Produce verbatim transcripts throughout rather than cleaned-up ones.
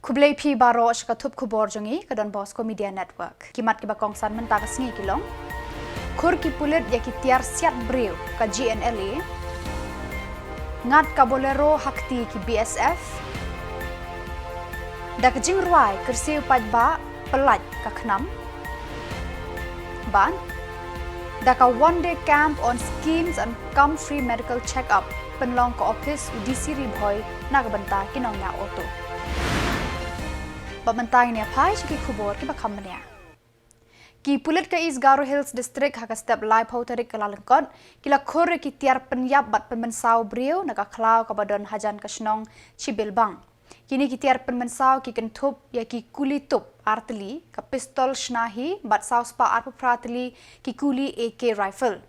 Khublei phi baroh sha ka thup khubor jong ngi ka Don Bosco Media Network. Ki mat kiba kongsan mynta ka sngi ki long: Khur ki pulit ïa ki tiar siat briew ka G N L A. Ngat ka Bolero ha kti ki B S F. Da ka jingrwai kyrsiew paidbah, pyllait ka KHNAM. Bad da ka One Day Camp on Schemes and Come Free Medical Check-up, pynlong ka ophis u D C Ri Bhoi na ka bynta ki nongñiah auto. Bad mynta ngin ïa phai sha ki khubor kiba kham bniah. Ki pulit ka East Garo Hills District ha ka step laiphew tarik Kyllalyngkot ki la khur ïa ki tiar pynïap bad pynmynsaw briew na ka khlaw kaba don hajan ka shnong Chibilbang. Kine ki tiar pynmynsaw ki kynthup ïa ki kuli tup ar tylli, ka pistol shna hi bad saw spah arphew phra tylli ki kuli A K rifle.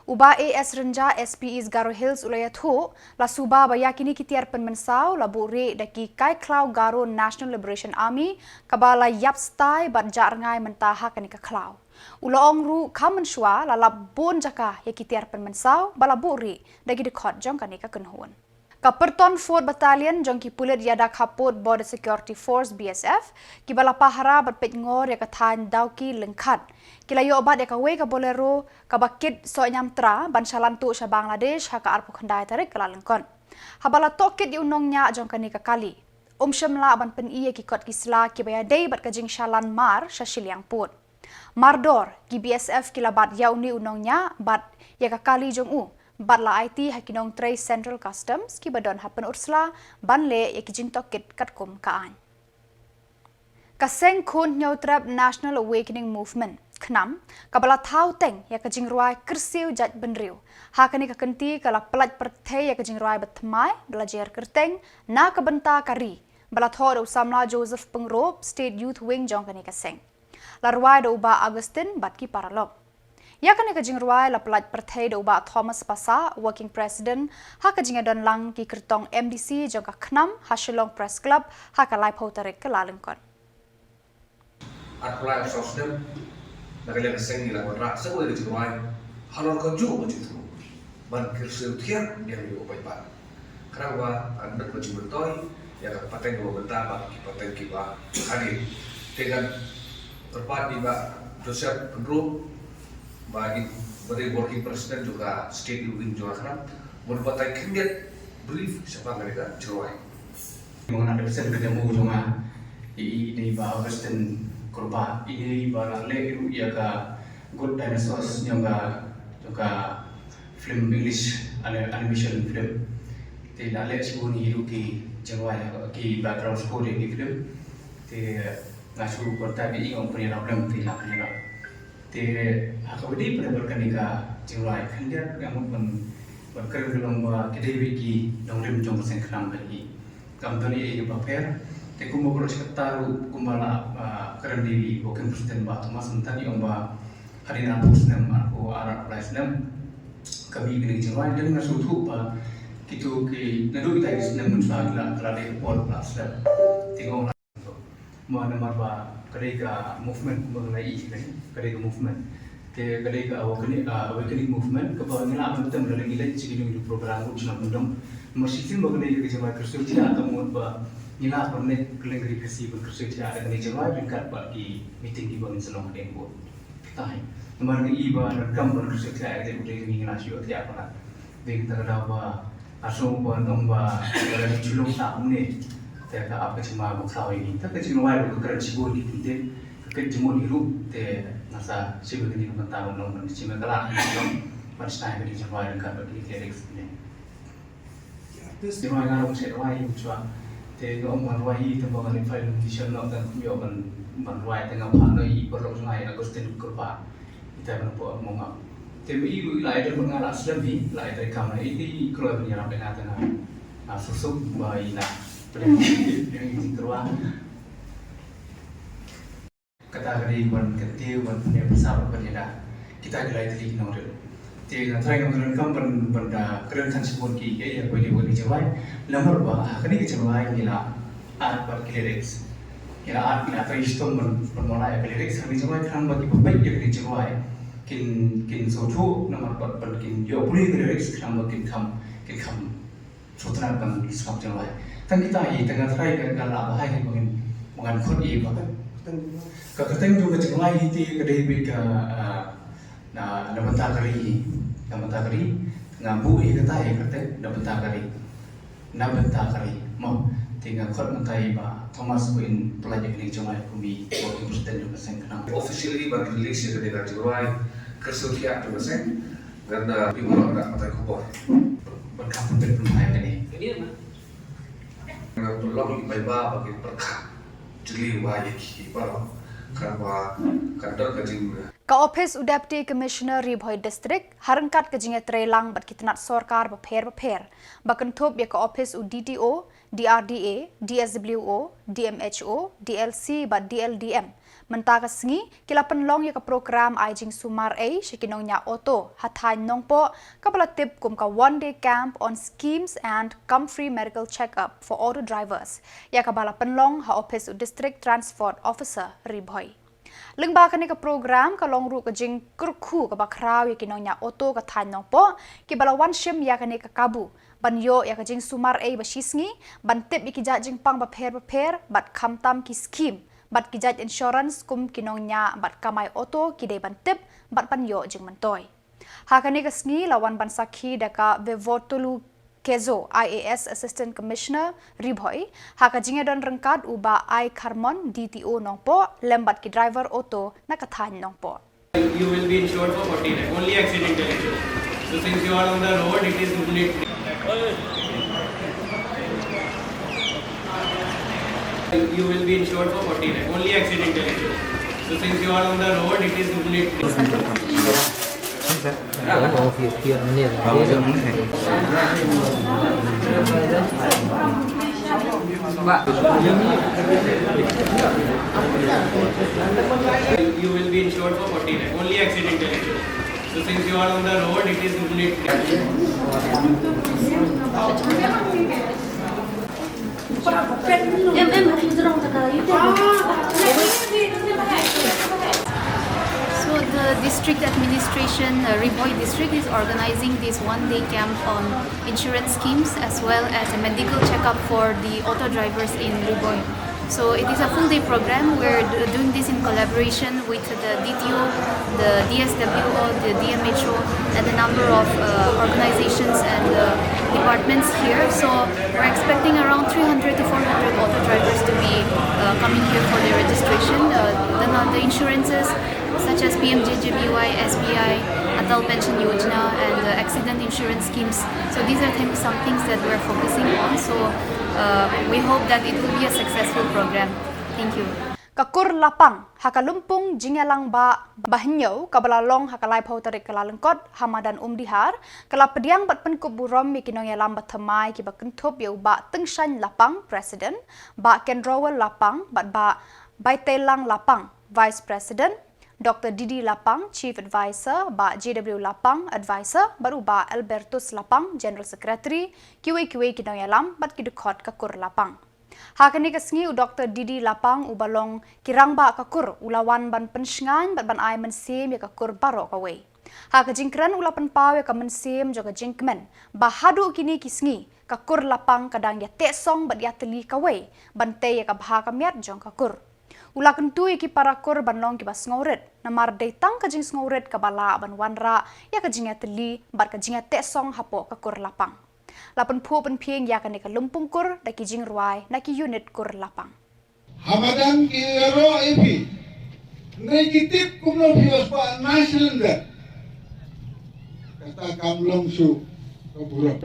U Bah A S Rynjah, S P East Garo Hills, u la ïathuh, la suba ba ïa kine ki tiar pynmynsaw la buhrieh da ki kai khlaw Garo National Liberation Army kaba la ïap stai bad jah rngai mynta ha kane ka khlaw. U la ong ruh, kham mynshuwa la lap bun jaka ïa ki tiar pynmynsaw ba la buhrieh da ki dkhot jong kane ka kynhun. Ka Pyrton Fourth Battalion jong ki pulit ïada khappud Border Security Force, B S F, kiba la pahara bad peitngor ïa ka thaiñ Dawki Lyngkhat, ki la ïoh bat ïa kawei ka Bolero kaba kit Sohñiamtra ban shalan tuh sha Bangladesh ha ka arphew khyndai tarik Kyllalyngkot. Haba la tohkit ïa u nongñiah jong kane ka kali, um shym lah ban pyni ïa ki kot ki sla kiba ïadei bad ka jingshalan mar sha shiliang pud. Mardor, ki B S F ki la bat ïa une u nongñiah bad ïa ka kali jong u, bad la aiti ha ki nongtrei Central Customs kiba don ha Pynursla ban leh ïa ki jingtohkit katkum ka aiñ. Ka seng khun Hynñiewtrep National Awakening Movement, KHNAM, kaba la thaw teng ïa ka jingrwai kyrsiew jaitbynriew, ha kane ka kynti ka la pyllait pyrthei ïa ka jingrwai bathymmai ba la jer kyrteng Na Ka Bynta Ka Ri, ba la thoh da u samla Joseph Pyngrope, State Youth Wing jong kane ka seng. La rwai da u Bah Augustine bad ki paralok. Ïa kane ka jingrwai la pyllait pyrthei da u Bah Thomas Passah, Working President, ha ka jingïadonlang ki kyrtong M D C jong ka KHNAM ha Shillong Press Club ha ka laiphew tarik Kyllalyngkot. Ar phew lai ar saw snem, na ka liang ka seng ngi la wanrah sa kawei ka jingrwai halor kajuh ka jingthmu ban kyrsiew thiah ïa u paidbah. Khnang ba yn don ka jingmyntoi ïa ka pateng kaba mynta bad ki pateng kiba hadien. Te ngan kyrpad ïa i Bah Joseph Pyngrope, ba i, ba dei Working President jong ka State Youth Wing jong ka KHNAM, ban batai khyndiat brief shaphang kane ka jingrwai. Nga la dep send ka demo jong nga ïa i, i Bah Augustine Kyrpang, i ba la leh ruh ïa ka Good Dinosaurs jong ka, jong ka film English, ani-, animation film. Te la leh shibun hi ruh ki jingrwai, ki background score ïa ki film. Te nga shu contact ïa i, nga ong pynïarap lem, te la pynïarap. Te ha kaba dei pat bad kane ka jingrwai, khyndiat nga mut ban, ban kren ka long ba ki dei beit ki nongrim jong ka seng KHNAM bad i. Kam don ei ei kaba pher. Te kumba baroh shi katta ruh, kumba la, ah, kren da i Working President Bah Thomas mynta, i ong ba hadien arphew snem, arphew ar, arphew lai snem ka mih kane ka jingrwai, te nga sngewthuh ba kito ki, naduh kita ki snem mynshuwa ki la, ki la dei ka por ba la slem. Te nga ong la, ma namar ba ka dei ka movement, kumba nga la ïohi, ka dei ka movement. Te ka dei ka awakening, ah, awakening movement kaba ngi lah ban tem lada ngi leit sha kino kino program ruh sha Nongkyndong. Namar shisien ba ka dei ka jingrwai kyrsiew thiah, ka mut ba ngi lah ban leit kylleng ka ri Khasi ban kyrsiew thiah da kane ka jingrwai ryngkat bad ki meeting kiba ngin sa long hadien bud. Tahi namar ngi i ba donkam ban kyrsiew thiah ïa ka jaitbynriew jong ngi, ngi lah shu ïoh thiah palat. Dei kata ka daw ba nga sngew ba ngi ong ba lada ngi shu long sah kumne, te ka ap ka jingma ba khlaw ïa ngi. Te ka jingrwai ruh ka kren shibun ki kyntien, ka kren jingmut hi ruh, te nga sa shim ïa kane ka bynta ban long ban shim ïa ka lad ban long ban shna ïa kane ka jingrwai ryngkat bad kine ki lyrics ne. Jingrwai nga ruh nga shu rwai hi mynshuwa. Te nga ong ban rwai hi, te ba nga leit file petition noh, te nga kum ïoh ban, ban rwai, te nga phah noh ïa i paralok jong nga i Augustine Kyrpang. Ita ban poi mo nga. Te ma i ruh i la ai don bad nga la slem hi, la ai treikam na i, te i kloi ban ïarap ïa nga, te nga, ah, suk suk ba i la pynlong ïa i jingkyrwai. Kata ka dei ban kyntiew, ban pynïap pynsaw, ban ïada kita ki lai tylli ki nongrim. Te nga trai, nga donkam ban, ban da kren than shibun ki, ïa, ïa kawei de kawei ka jingrwai. Namar ba ha kane ka jingrwai ngi la add bad ki lyrics. Ngi la add, ngi la trei shitom ban, ban mala ïa ki lyrics ha kane ka jingrwai, khnang ba kiba peit ïa kane ka jingrwai kin, kin sngewthuh, namar ba ban kin ïoh pule ïa ki lyrics, khnang ba kin kham, kin kham sngewtynnat ban sngap jingrwai. Tang kita hi, tang nga trai ka, ka la bha hi ba ngin, Ngan khot ïa ka kyrteng. Ka kyrteng jong ka jinglai hi te ka dei beit ka, ah, na, na bynta ka ri. Na bynta ka ri. Nga buh ïa kata ïa ka kyrteng na bynta ka ri. Na bynta ka ri. Mo, te nga khot mynta ïa Bah Thomas ban pynlait ïa kane ka jinglai kum i Working President jong ka seng khnang. Officially ban release ïa kane ka jingrwai kyrsiew thiah jong ka seng. Ngan, ah, pynlong ïa ka batai khubor. Ban kham pynbeit pynphai kane. Nga pynlong ïa ki paidbah ba kin pyrkhat jylliew ïa ki baroh. Kaba kan don ka jing Ka ophis u Deputy Commissioner Ri Bhoi District ha ryngkat ka jingïatreilang bad ki tnat sorkar bapher bapher ba kynthup ïa ka ophis u D T O, D R D A, D S W O, D M H O, D L C bad D L D M. Mynta ka sngi ki la pynlong ïa ka program ai jingsumar ei sha ki nongñiah auto ha thaiñ Nongpoh, kaba la tip kum ka One Day Camp on Schemes and Come Free Medical Checkup for Auto Drivers, ïa kaba la pynlong ha ophis u District Transport Officer Ri Bhoi. Lyngba kane ka program ka long ruh ka jingkyrkhu kaba khraw ïa ki nongñiah auto ka thaiñ Nongpoh kiba la wan shim ïa kane ka kabu ban ïoh ïa ka jingsumar ei ba shisngi, ban tip ïa ki jait jingpang bapher bapher bad khamtam ki skhim bad ki jait insurance kum ki nongñiah bad kamai auto ki dei ban tip bad ban ïoh jingmyntoi. Ha kane ka sngi la wan ban sakhi da ka Vevotolu Kezo, I A S Assistant Commissioner Ri Bhoi, ha ka jingïadon ryngkat u Bah Ai Kharmon, D T O Nongpoh, lem bad ki driver auto na ka thaiñ Nongpoh. You will be insured for forty lakh, only accidental insurance. So since you are on the road, it is only You will be insured for forty lakh, only accidental insurance. So since you are on the road, it is only You will be insured for forty lakh, only accidental insurance. So since you are on the road, it is only So the district administration, uh, Ri Bhoi district is organizing this one-day camp on insurance schemes as well as a medical checkup for the auto drivers in Ri Bhoi. So it is a full-day program. We're d- doing this in collaboration with the D T O, the D S W O, the D M H O, and a number of uh, organizations and uh, departments here. So we're expecting around three hundred to four hundred auto drivers to be uh, coming here for their registration. Uh, the, the insurances such as P M J J B Y, S B I, Atal Pension Yojana, and uh, accident insurance schemes. So these are things, some things that we're focusing on. So uh, we hope that it will be a successful program. Thank you. Ka kur lapang ha ka lympung jingïalang ba ba hynñiew kaba la long ha ka laiphew tarik Kyllalyngkot ha madan Umdihar, ka la pdiang bad pynkup burom ïa ki nongïalam ba thymmai kiba kynthup ïa u Bah Tyngshaiñ Lapang, President, Bah Kenrowell Lapang bad Bah Baiteilang Lapang, Vice President, Doctor D D Lapang, Chief Advisor, Bah J W Lapang, Advisor, bad u Bah Albertus Lapang, General Secretary, kiwei kiwei ki nongïalam bad ki dkhot ka kur lapang. Ha kane ka sngi u Doctor D D Lapang uba long ki rangbah ka kur u la wan ban pynshngaiñ bad ban ai mynsiem ïa ka kur baroh kawei. Ha ka jingkren u la pynpaw ïa ka mynsiem jong ka jingkmen ba haduh kine ki sngi ka kur lapang ka dang ïateh song bad ïatylli kawei ban tei ïa ka bha ka miat jong ka kur. U la kyntu ïa ki para kur ban long kiba sngewrit namar dei tang ka jingsngewrit kaba lah ban wanrah ïa ka jingïatylli bad ka jingïateh song hapoh ka kur lapang. La pynphuh pynphieng ïa kane ka lympung kur da ki jingrwai na ki unit kur lapang. Ha madan ki ïaroh ïa phi. Hynrei ki tip kumno phi ïoh spah na cylinder. Kata kam long shuh ka burom.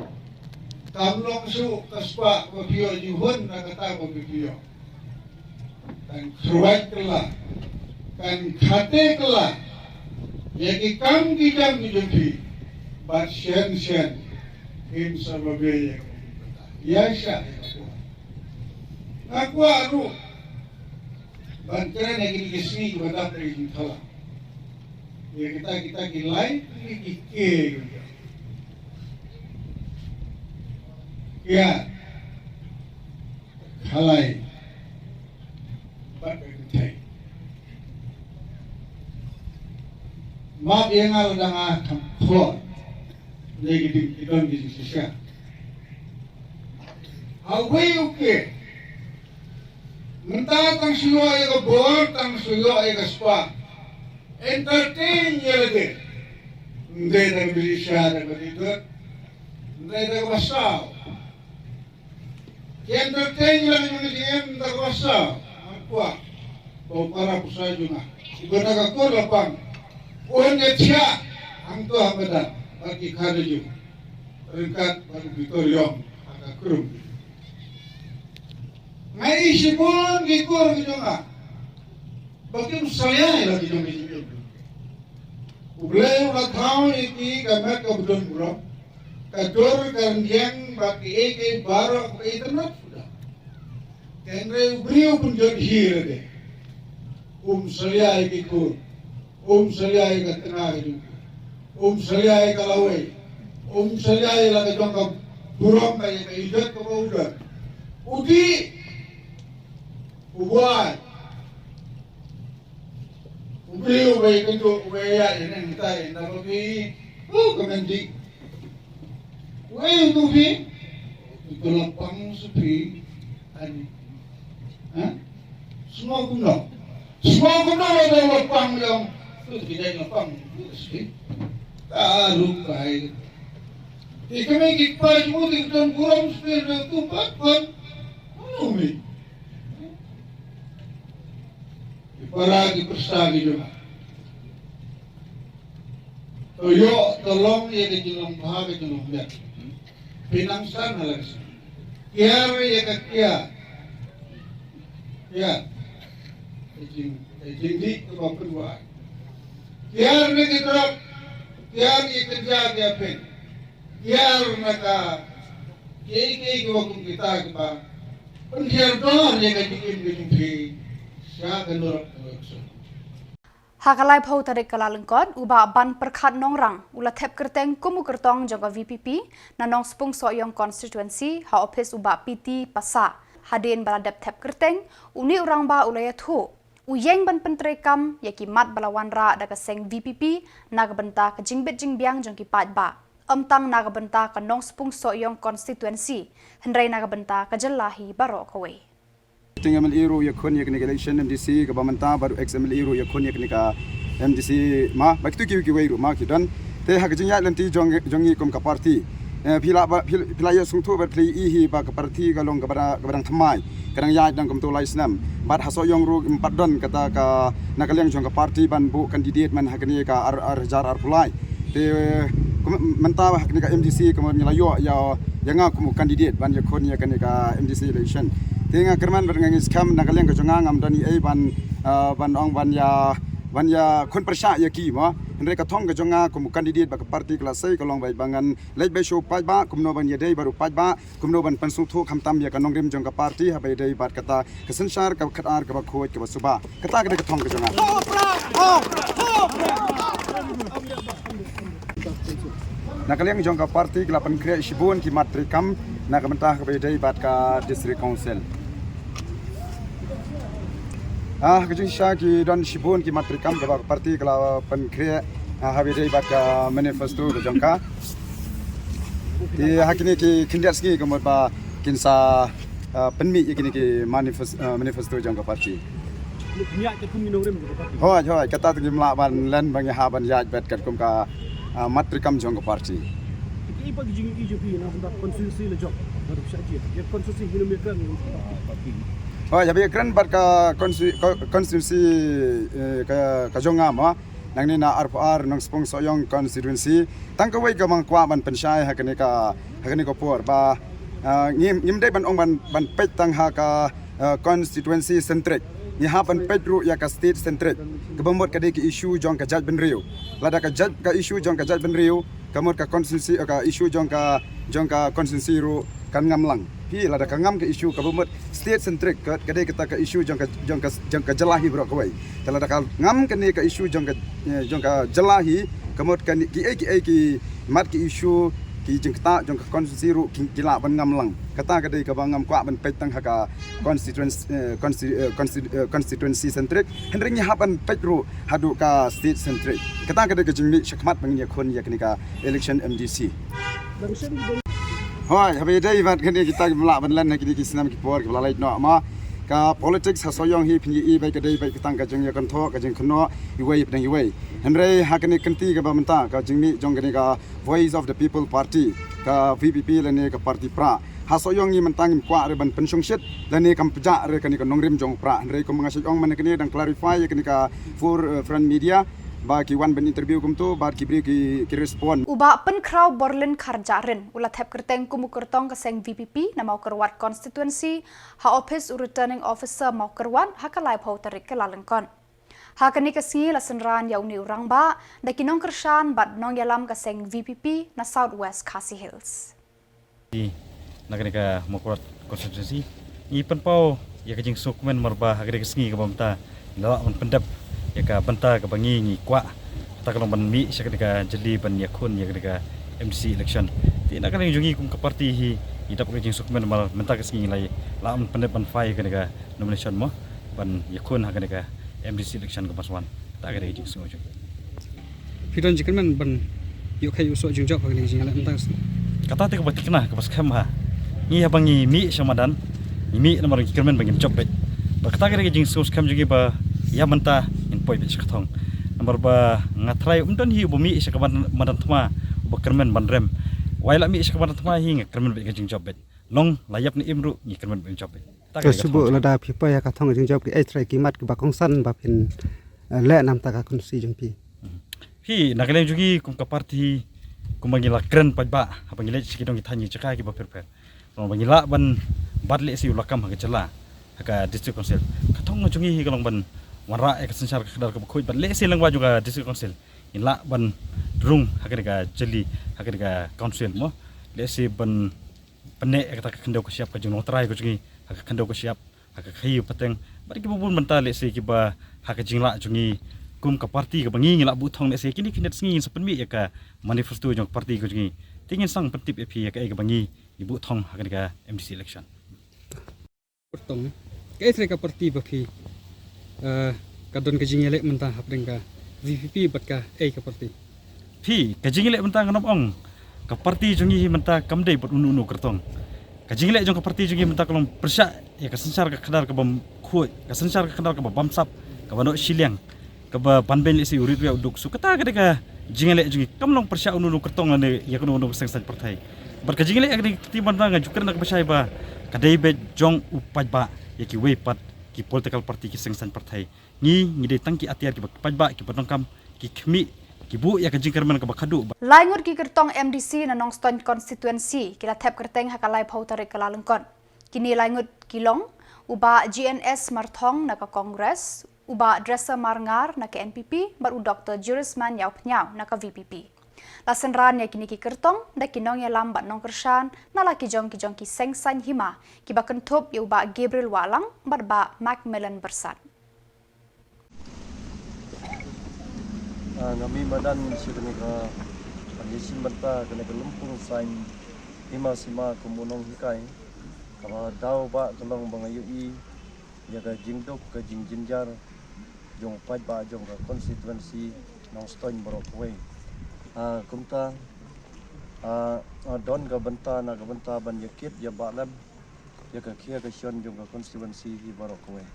Kam long shuh ka spah ba phi ïoh jingkhun na kata ba phi ïoh. Kan kyrwai kylla, kan khate kylla ïa ki kam ki jam ki jong phi. Bad shen shen ngin sa ba be ïa ka. Ïa sha ïa ka. Nga kwah ruh ban kren ïa kine ki sngi kiba dap ïa ki jingthala. Ïa kita kita ki lai ki ki ke. Ïa. Khalai. Bad ka kynthei. Map ïa nga lada nga kham khor. Lei ki ding ki don ki jingshisha. Hawei u ke. Mynta tang shu ïoh ïa ka bor, tang shu ïoh ïa ka spah. Entertain ïa lade. Ym dei da ka bri sha da ka bri dud. Ym dei da kaba saw. Ki entertain ïa la ka jong ka jingim da kaba saw. Nga kwah ba u para u sa jong nga, uba da ka kur la pang, un ïa thiah hangto ha madan bad ki khadar jong u, ryngkat bad u Victor Yong ha ka krum. Nga ïohi shibun ki kur ki jong nga ba kim salia ïa la ki jong ki jingim. U Blei u la thaw ïa ki ka met kaba don burom, ka dur ka ryndiang bad kiei kiei baroh kaba itynnad suda. Hynrei u briew u pynjot hi lade. Um salia ïa ki kur. Um salia ïa ka tnga ka jong u. Um salia ïa ka lawei. Um salia ïa la ka jong ka burom ka, ïa ka ijot kaba u don. U dih, u buaid. U briew uba ïakynduh, uba ïaid ïa nangtai na babi. Oh, ka myndih. Wei tu phi? Ka la pang sa phi. Ani. Ha? Sngew kumno? Sngew kumno lada la pang ïong? Tu ki dei la pang. Tu sa phi. Ta rukai. Ki kmie ki kpa jong u ki don burom sa phi, tu pat pat. Mano mi? Ki para ki pyrsa ki jong nga, to ïoh to long ïa ka jinglong bha ka jinglong miat. Pynang san ha la ka sngi. Kiar ïa ka kiar. Kiar. Ka jing, ka jingdih kaba pynwai. Kiar na ki drok. Kiar ïa ka kynja ka pyn. Kiar na ka kiei kiei kiba kum kita kiba pynthiar dor ïa ka jingim ka jong phi sha ka lorok ka lorok. Ha ka laiphew tarik Kyllalyngkot, u Bah Banpyrkhat Nongrang u la thep kyrteng kum u kyrtong jong ka V P P na Nongspung Sohiong Constituency ha ophis u Bah P T Passah. Hadien ba la dep thep kyrteng, une u rangbah u la ïathuh u ïeng ban pyntreikam ïa ki mat ba la wanrah da ka seng V P P na ka bynta ka jingbit jingbiang jong ki paidbah. Ym tang na ka bynta ka Nongspung Sohiong Constituency, hynrei na ka bynta ka jylla hi baroh kawei. Sitting M L A ruh ïakhun ïa kane ka election M D C kaba mynta, bad u ex M L A ruh ïakhun ïa kane ka M D C ma, bad kitu kiwei kiwei ruh ma ki don. Te ha ka jingïaid lynti jong, jong ngi kum ka party, eh, phi lah ba, phi, phi lah ïa sngewthuh bad phi lah ïohi hi ba ka party ka long kaba da, kaba dang thymmai, ka dang ïaid dang kumto lai snem. Bad ha Sohiong ruh ym pat don kata ka, na ka liang jong ka party ban buh candidate man ha kane ka ar, ar hajar arphew lai. Te, kum, mynta ha kane ka M D C kumno ngi la ïoh ïa, ïa nga kum u candidate ban ïakhun ïa kane ka M D C election. Te nga kyrmen bad nga ngeit skhem na ka liang ka jong nga ngam don ei ei ban, ah, ban ong ban ïa, ban ïakhun pyrshah ïa ki mo. Hynrei ka thong ka jong nga kum u candidate bad ka party ka la sei ka long ba, ba ngan leit beit sha u paidbah kumno ban ïadei bad u paidbah, kumno ban pynsngewthuh khamtam ïa ka nongrim jong ka party haba ïadei bad kata ka synshar kaba khatar kaba khuid kaba suba. Kata ka dei ka thong ka jong nga. Na ka liang jong ka party ka la pynkhreh shibun ki mat treikam na ka bynta kaba ïadei bad ka District Council. Ah, ka jingshisha ki don shibun ki mat treikam kaba ka party ka la pynkhreh, ah, haba ïadei bad ka manifesto ka jong ka. Te ha kine ki khyndiat sngi ka mut ba kin sa, ah, pynmih ïa kine ki manifes-, ah, manifesto jong ka party. Hooid, hooid, kata te ngim lah ban len ba ngi hap ban ïaid bad katkum ka, ah, mat treikam jong ka party. Hooid, haba ïakren bad ka consti-, co-, constituency, eh, ka, ka jong nga mo. Nangne na arphew ar Nongspung Sohiong constituency. Tang kawei kaba nga kwah ban pynshai ha kane ka, ha kane ka por ba, ah, ngim, ngim dei ban ong ban, ban peit tang ha ka, ah, constituency centric. Ngi hap ban peit ruh ïa ka state centric. Kaba mut ka dei ka issue jong ka jaitbynriew. Lada ka jait, ka issue jong ka jaitbynriew, ka mut ka constituency, eh, ka issue jong ka, jong ka constituency ruh kan ngam lang. Phi, lada ka ngam ka issue kaba mut state centric, ka, ka dei kata ka issue jong ka, jong ka, jong ka jylla hi baroh kawei. Te lada ka ngam kane ka issue jong ka, eh, jong ka jylla hi, ka mut kane kiei kiei ki mat ki issue ki jingktah jong ka constituency ruh ki, ki lah ban ngam lang. Kata ka dei kaba ngam kwah ban peit tang ha ka constituency, eh, consti-, eh, consti-, eh, constituency centric. Hynrei ngi hap ban peit ruh haduh ka state centric. Kata ka dei ka jingmih shakhmat ba ngin ïakhun ïa kane ka election M D C. Hooid, haba ïadei bad kane kita kim lah ban len ha kine ki snem ki por kiba la leit noh ma. Ka politics ha Sohiong hi phin ïohi ba ka dei ba ka tang ka jingïakynthok, ka jingkynnoh iwei ïapdeng iwei. Hynrei ha kane ka kynti kaba mynta, ka jingmih jong kane ka Voice of the People Party, ka V P P lane ka party Prah, ha Sohiong ngi mynta ngim kwah re ban pynshongshit lane kam pjah re kane ka nongrim jong Prah. Hynrei kum nga shait ong mynne kane, dang clarify ïa kane ka for, eh, front media ba ki wan ban interview kumto bad ki briew ki, ki respond. U Bah Pynkhraw Borlin Kharjahrin u la thep kyrteng kum u kyrtong ka seng V P P na Mawkyrwat constituency ha ophis u Returning Officer Mawkyrwat ha ka laiphew tarik Kyllalyngkot. Ha kane ka sngi la synran ïa une u rangbah da ki nongkyrshan bad nongïalam ka seng V P P na South West Khasi Hills. Na kane ka Mawkyrwat constituency ngi pynpaw ïa ka jingsngewkmen namar ba ha kane ka sngi kaba mynta ngi la lah ban pyndep ïa ka bynta kaba ngi ngi kwah, kata ka long ban mih sha kane ka jylli ban ïakhun ïa kane ka M D C election. Te na kane jong ngi kum ka party hi ngi dap ka jingsngewkmen namar mynta ka sngi ngi la lah ban pyndep ban file kane ka nomination mo ban ïakhun ha kane ka M D C election kaba sa wan. Kata ka dei ka jingsngew jong ngi. Phi don jingkyrmen ban ïoh kheit u soh jingjop ha kane ka jingïaleh mynta? Kata te kaba thikna kaba skhem ha ngi, haba ngi mih sha madan ngi mih namar ngi kyrmen ba ngin jop beit. Bad kata ka dei ka jingsngew skhem jong ngi ba ïa mynta ngin poi beit sha ka thong. Namar ba nga trai um don hi uba mih sha ka madan, madan thma uba kyrmen ban rem. Wat la mih sha ka madan thma hi nga kyrmen beit ka jingjop beit. Long la ïap ne im ruh ngi kyrmen ban jop beit. Kata ka dei ka thong. Lada phi poi ha ka thong jingjop, kiei trai ki mat kiba kongsan ba phin, eh, leh na ka bynta ka constituency jong phi? Phi, na ka liang jong ngi kum ka party, kumba ngi la kren paidbah haba ngi leit sha ki dong ki thaiñ ki jaka kiba pher pher, kumba ngi lah ban bat lehse u lakam ha ka jylla, ha ka district council. Ka thong jong ngi hi ka long ban wanrah ïa ka synshar ka khadar kaba khuid bad lehse lyngba jong ka district council ngin lah ban rung ha kane ka jylli, ha kane ka council mo, lehse ban pynneh ïa kata ka khyndew ka shyiap, ka jinglong trai ka jong ngi ha ka khyndew ka shyiap, ha ka khaïi pateng bad kiba bun bynta lehse kiba ha ka jinglah jong ngi kum ka party kaba ngi ngi la buh thong. Lehse kine ki khyndai sngi ngin sa pynmih ïa ka manifesto jong ka party ka jong ngi, te ngin sa pyntip ïa phi ïa kaei kaba ngi ngi buh thong ha kane ka M D C election. Kyrtong, kaei trai ka party ba phi, eh, ka don ka jingïaleh mynta hapdeng ka V P P bad kaei ka party? Phi, ka jingïaleh mynta ngan ong, ka party jong ngi hi mynta kam dei bad uno uno u kyrtong. Ka jingïaleh jong ka party jong ngi mynta ka long pyrshah ïa ka synshar ka khadar kaba khuid, ka synshar ka khadar kaba bamsap, kaba noh shiliang, kaba ban beiñ lehse u rit u ïa u duk. So kata ka dei ka jingïaleh jong ngi, kam long pyrshah uno uno u kyrtong lane ïa kano kano ka seng saiñ pyrthei. Bad ka jingïaleh ïa kane ka kti mynta nga ju kren da kaba shai ba ka dei beit jong u paidbah, ïa kiwei pat ki political party, ki seng saiñ pyrthei. Ngi, ngi dei tang ki atiar kiba paidbah, kiba donkam, ki khmih, ki buh ïa ka jingkyrmen kaba khadduh. Lai ngut ki kyrtong M D C na Nongstoiñ constituency ki la thep kyrteng ha ka laiphew tarik Kyllalyngkot. Kine lai ngut ki long u Bah G N S Marthong na ka Congress, u Bah Dresser Marngar na ka N P P bad u Doktor Jurisman Ïawphniaw na ka V P P. La synran ïa kine ki kyrtong da ki nongïalam bad nongkyrshan na la ki jong ki jong ki seng saiñ hima, kiba kynthup ïa u Bah Gabriel Wahlang bad Bah Macmillan Byrsat. Ah, nga mih madan sha kane ka, ban ïashim bynta kane ka lympung saiñ hima sima kum u nonghikai. Kaba daw ba ka long ba nga ïohi ïa ka jingduk ka jingjynjar jong u paidbah jong ka constituency Nongstoiñ baroh kawei. Ah, kumta, ah, ah, don ka bynta na ka bynta ban ïakit ïabah lem ïa ka khia ka shon jong ka constituency hi baroh kawei.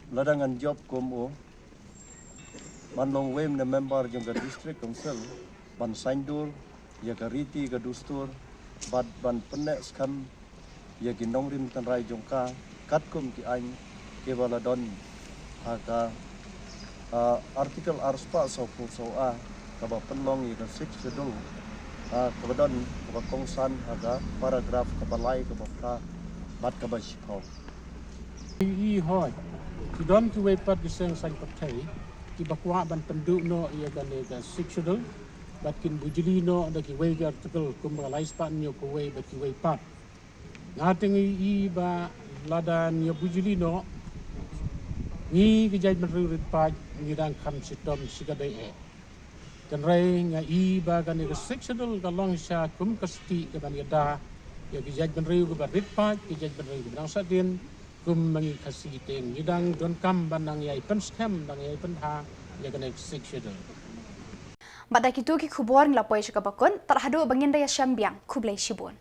Lada ngan jop kum u, ban long uwei na member jong ka district council, ban saiñdur ïa ka riti ka dustur bad ban pynneh skhem ïa ki nongrim tynrai jong ka katkum ki aiñ kiba la don ha ka, ah, article arspah sawphew saw A kaba pynlong ïa ka Sixth Schedule, ah, kaba don kaba kongsan ha ka paragraph kaba lai, kaba phra bad kaba shiphew. I hoi, ki don kiwei pat ki seng saiñ pyrthei kiba kwah ban pynduh noh ïa kane ka Sixth Schedule bad kin bujli noh da kiwei ki article kum ka lai spah hynñiew kawei bad kiwei pat. Nga te nga i ba lada ngi bujli noh, ngi ki jaitbynriew rit paid ngi dang kham shitom shikatdei eh. Hynrei nga i ba kane ka Sixth Schedule ka long shisha kum ka stieh kaban ïada ïa ki jaitbynriew kiba rit paid, ki jaitbynriew kiba dang sahdien. Kum ma ngi Khasi te ngi dang donkam ban nang ïai pynskhem, dang ïai pynbha ïa kane ka Sixth Schedule. Bad da kito ki khubor ngi la poi sha kaba kut, tad haduh ba ngin da ïashem biang, khublei shibun.